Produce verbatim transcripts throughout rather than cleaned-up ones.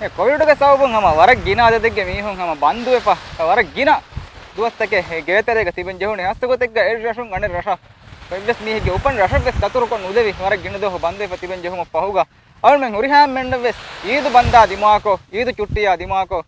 އެ ކޮވިޑުގެ ސަބަބުން ހަމަ ވަރަށް ގިނަ އަދަދެއްގެ މީހުން ހަމަ ބަންދުވެފަ، ވަރަށް ގިނަ ދުވަސްތަކެއް ގޭތެރޭގަ ތިބެން ޖެހުނީ. ހާއްސަ ގޮތެއްގަ އެއް ރަށުން އަނެއް ރަށަށް އެއްވެސް މީހެއްގެ އުފަން ރަށަށްވެސް ދަތުރުކޮށް ނުލެވި، ވަރަށް ގިނަ ދުވަހު ބަންދުވެފަ ތިބެން ޖެހުމަށް ފަހުގަ، އަޅުމެން ހުރިހާ އެންމެންނަށްވެސް އީދު ބަންދާ ދިމާކޮށް، އީދު ޗުއްޓީއާ ދިމާކޮށް،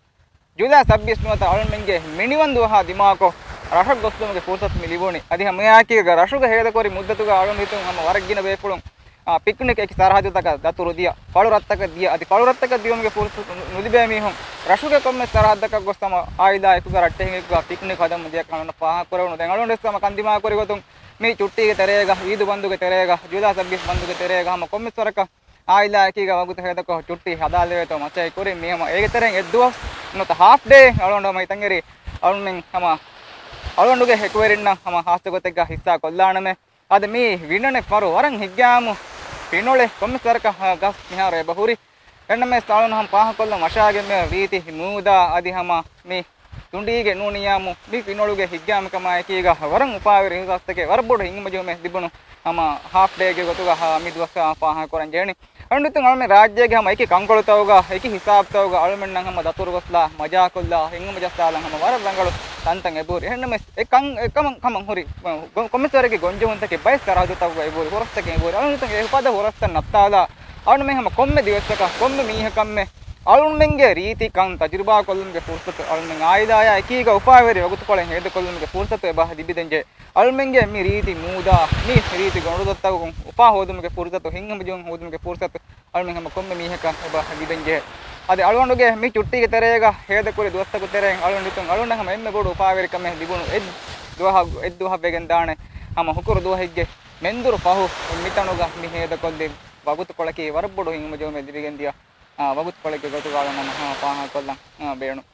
ޖުލައި ސައްބީސް ނުވަތަ އަޅުމެންގެ މިނިވަން ދުވަހާ ދިމާކޮށް، ރަށަށް ގޮސްލުމުގެ ފުރުސަތު މި ލިބުނީ. އަދި ހަމައެއާއެކީގަ ރަށުގަ ހޭދަކުރި މުއްދަތުގަ އަޅުން ހިތުން ހަމަ ވަރަށް ގިނަ ބޭފުޅުން، އާ، ޕިކްނިކް އެކި ސަރަހައްދުތަކަށް ދަތުރު ދިޔަ، ފަޅު ރަށްތަކަށް ދިޔަ، އަދި ފަޅު ރަށްތަކަށް ދިޔުމުގެ ފުރުސަތު ނު-، ނުލިބޭ މީހުން ރަށުގެ ކޮންމެ ސަރަހައްދަކަށް ގޮސް ހަމަ އާއިލާ އެކުގަ ރައްޓެހިން އެކުގަ ޕިކްނިކް ހަދަމުން ދިޔަކަން އަޅުން ފާހަގަކުރެވުނު. ދެން އަޅުން ވެސް ހަމަ ކަންދިމާކުރި ގޮތުން މި ޗުއްޓީގެ ތެރޭގަ، އީދު ބަންދުގެ ތެރޭގަ، ޖުލައި ސައްބީސް ބަންދުގެ ތެރޭގަ ހަމަ ކޮންމެސް ވަރަކަށް އާއިލާއަކީގަ ވަގުތު ހޭދަކޮށް ޗުއްޓީ ހަދާލެވޭތޯ މަސައްކަތް ކުރި. މީ ހަމަ އޭގެ ތެރެއިން އެއްދުވަސް ނުވަތަ ހާފް ޑޭ އަޅުގަނޑު ހަމަ ހިތަށް އެރި އަޅުމެން ހަމަ އަޅުގަނޑުގެ ހެކުވެރިންނަށް ހަމަ ހާއްސަ ގޮތެއްގަ ހިއްސާ ކޮށްލާނަމޭ. އަދި މީ ވިންނަނެއް ފަރު ވަރަށް ހިތްގައިމު ފިނޮޅެއް ކޮންމެސް ވަރަކަށް ގަސް މިހާރު އެބަ ހުރި. އެންނަމެސް އަޅުން ހަމަ ފާހަގަކޮށްލަން ވަށާގެން މި ރީތި މޫދާ އަދި ހަމަ މި ތުނޑީގެ ނޫނިޔާމު މި ފިނޮޅުގެ ހިތްގައިމުކަމާއެކީގަ ވަރަށް އުފާވެރި އިހުސާސްތަކެއް ވަރަށް ބޮޑު ހިތްހަމަޖެހުމެއް ލިބުނު ހަމަ ހާފް ޑޭގެ ގޮތުގަ ހަ-، މި ދުވަސް ފާހަގަކުރަން ޖެހެނީ. އަޅުގަނޑު އަޅުމެން ރާއްޖޭގެ ހަމަ އެކި ކަންކޮޅުތަކުގަ އެކި ހިސާބުތަކުގަ އަޅުމެންނަށް ހަމަ ދަތުރު ގޮސްލާ މަޖާކޮށްލާ ހިތްހަމަޖައްސާލަން ހަމަ ވަރަށް ރަނގަޅު ތަންތަން އެބަހުރި. އެހެންނަމެސް އެ ކަން، އެ ކަމަށް ހަމަ ހުރި ކޮ-، ކޮންމެސް ވަރެއްގެ ގޮންޖެހުންތަކެއް ބައެއް ސަރަހައްދުތަކުގަ އެބަހުރި، ހުރަސްތަކެއް އެބަހުރި. އަޅުގަނޑު އެ ފަދަ ހުރަސްތައް ނައްތާލާ އަޅުމެން ހަމަ ކޮންމެ ދިވެއްސަކަށް ކޮންމެ މީހަކަށްމެ އަޅުމެންގެ ރީތިކަން ތަޖުރިބާ ކޮށްލުމުގެ ފުރުސަތު، އަޅުމެން އާއިލާއާ އެކީގަ އުފާވެރި ވަގުތުކޮޅެއް ހޭދަކޮށްލުމުގެ ފުރުސަތު އެބަ ލިބިދޭންޖެހޭ. އަޅުމެންގެ މި ރީތި މޫދާ، މި ރީތި ގޮނޑުދޮށްތަކުން އުފާ ހޯދުމުގެ ފުރުސަތު، ހިތްހަމަޖެހުން ހޯދުމުގެ ފުރުސަތު އަޅުމެން ހަމަ ކޮންމެ މީހަކަށް އެބަ ލިބެންޖެހޭ. އަދި އަޅުގަނޑުގެ މި ޗުއްޓީގެ ތެރޭގަ ހޭދަކުރި ދުވަސްތަކު ތެރެއިން އަޅުގަނޑު ހިތުން އަޅުގަނޑަށް ހަމަ އެންމެ ބޮޑު އުފާވެރިކަމެއް ލިބުނު އެއް ދުވަހަށް، އެއް ދުވަހަށް ވެގެން ދާނެ ހަމަ ހުކުރު ދުވަހެއްގެ މެންދުރު ފަހު މިތަނުގަ މި ހޭދަކޮށްލި ވަގުތުކޮޅަކީ ވަރަށް ބޮޑު ހިތްހަމަޖެހުމެއް ލިބިގެންދިޔަ، އާ، ވަގުތުކޮޅެއްގެ ގޮތުގަ އަޅުގަނޑު ހަމަ ފާހަގަކޮށްލަން، އާ، ބޭނުން.